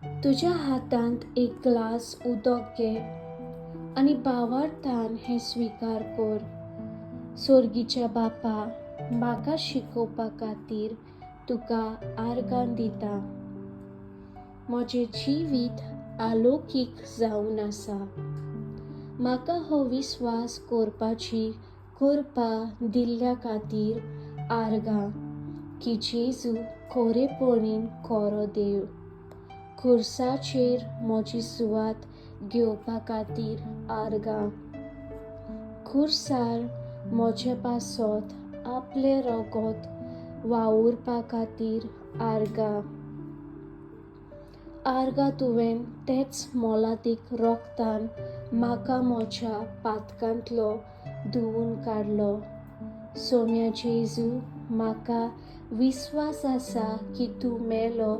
तुज्या हातांत एक ग्लास उदक घे आनी भावार्थान हें स्विकार कर. सोर्गीच्या बापा, म्हाका शिकोवपा खातीर तुका आर्गां दिता. म्हजें जिवीत आलोकीक जावन आसा. म्हाका हो विस्वास करपाची कृपा दिल्ल्या खातीर आर्गां की जेजू खरेपणीन खरो देव. खुर्साचेर म्हजी सुवात घेवपा खातीर आर्गां. खुर्सार म्हजे पासत आपलें रगत वावुरपा खातीर आर्गां. आर्गां तुवें तेच मोलादीक रोगतान म्हाका म्हज्या पातकांतलो धुवून काडलो. सोम्या जेजू, म्हाका विस्वास आसा की तूं मेलो,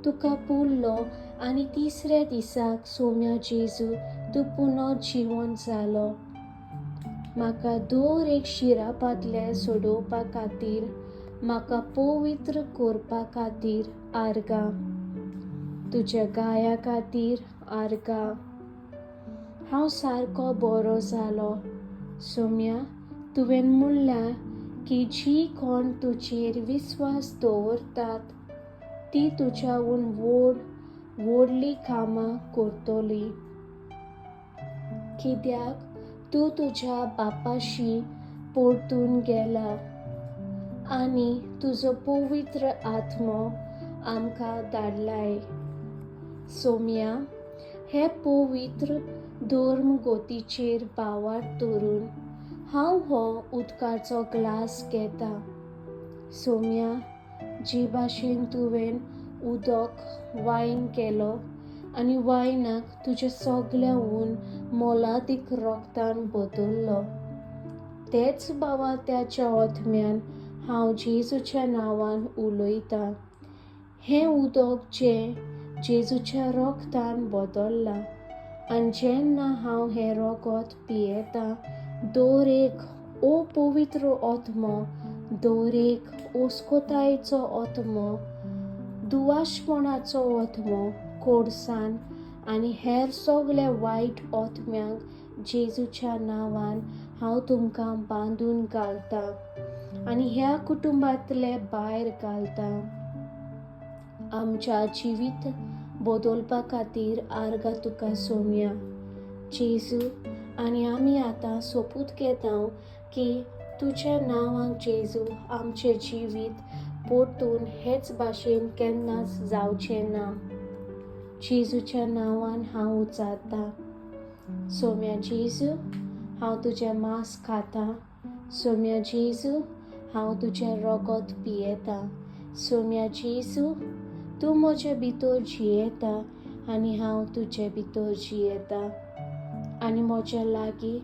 तुका पुरलो आनी तिसऱ्या दिसाक सोम्या जेजू तूं पुनः जिवन जालो. म्हाका दर एक शिरापांतलें सोडोवपा खातीर, म्हाका पवित्र करपा खातीर आर्गां. तुज्या गाया खातीर आर्गां. हांव सारको बरो जालो. सोम्या, तुवें म्हणलां की जी कोण तुजेर विस्वास दवरतात ती तुज्याहून व्हड व्हडलीं कामां करतली. कित्याक तूं तुज्या बापाशी परतून गेला आनी तुजो पवित्र आत्मो आमकां धाडलाय. सोम्या, हे पवित्र धर्म गोतीचेर भावार्थ धरून हांव हो उदकाचो ग्लास घेता. सोम्या, जे भाशेन तुवें उदक वायन केलो आनी वायनाक तुज्या सगल्याहून मोलादीक रोगतान बदल्लो, तेच भावार्थाच्या आत्म्यान हांव जेजूच्या नांवान उलयतां. हें उदक जें जेजूच्या रोगतान बदल्लां आनी जेन्ना हांव हें रोगत पियेतां, दर एक अपवित्र आत्मो, दर एक अस्कोतायेचो आत्मो, दुवाशपणाचो आत्मो, कोडसान आनी हेर सगल्या वायट आत्म्यांक जेजूच्या नांवान हांव तुमकां बांदून घालतां आनी ह्या कुटुंबांतले भायर घालतां. आमच्या जिवीत बदलपा खातीर आर्गां तुका सोम्या जेजू. आनी आमी आतां सोपूत घेता की तुज्या नांवाक जेजू आमचें जिवीत परतून हेच भाशेन केन्नाच जावचें ना. जेजूच्या नांवान हांव उचारतां. सोम्या जेजू, हांव तुजें मांस खाता. सोम्या जेजू, हांव तुजें रगत पियेतां. सोम्या जेजू, तूं म्हजे भितर जियेता आनी हांव तुजे भितर जियेता आनी म्हज्या लागीं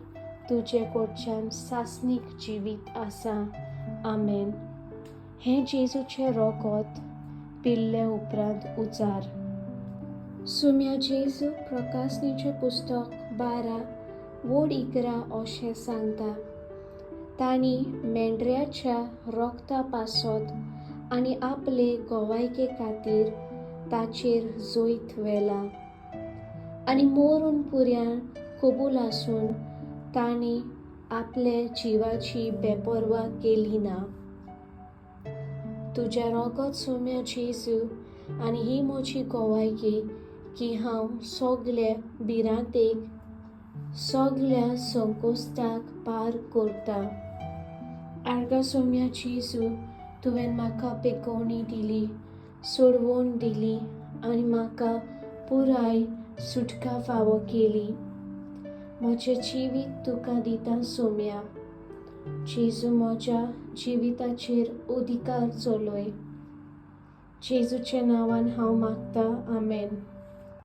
तुजे कडच्यान सासणीक जिवीत आसा. आमेन. हें जेजूचें रगत पिल्ले उपरांत उचार. सोम्या जेजू, प्रकाशनीचें पुस्तक 12 वड 11 अशें सांगता, तांणी मेंढऱ्याच्या रोगता पासत आनी आपले गोवायके खातीर ताचेर जैत व्हेलां आनी मरून पुऱ्यान कबूल आसून तांणी आपले जिवाची बेपर्वा केली ना. तुजें रगत सोम्या जेजू आनी ही म्हजी गोवायकी की हांव सगल्या भिरांतेक, सगल्या संकोस्ताक पार करता. आर्गां सोम्या जेजू, तुवें म्हाका पेकोवणी दिली, सोडवण दिली आनी म्हाका पुराय सुटका फावो केली. म्हजें जिवीत तुका दिता सोम्या जेजू, म्हज्या जिविताचेर अधिकार चलय. जेजूच्या नांवान हांव मागता. आमेन.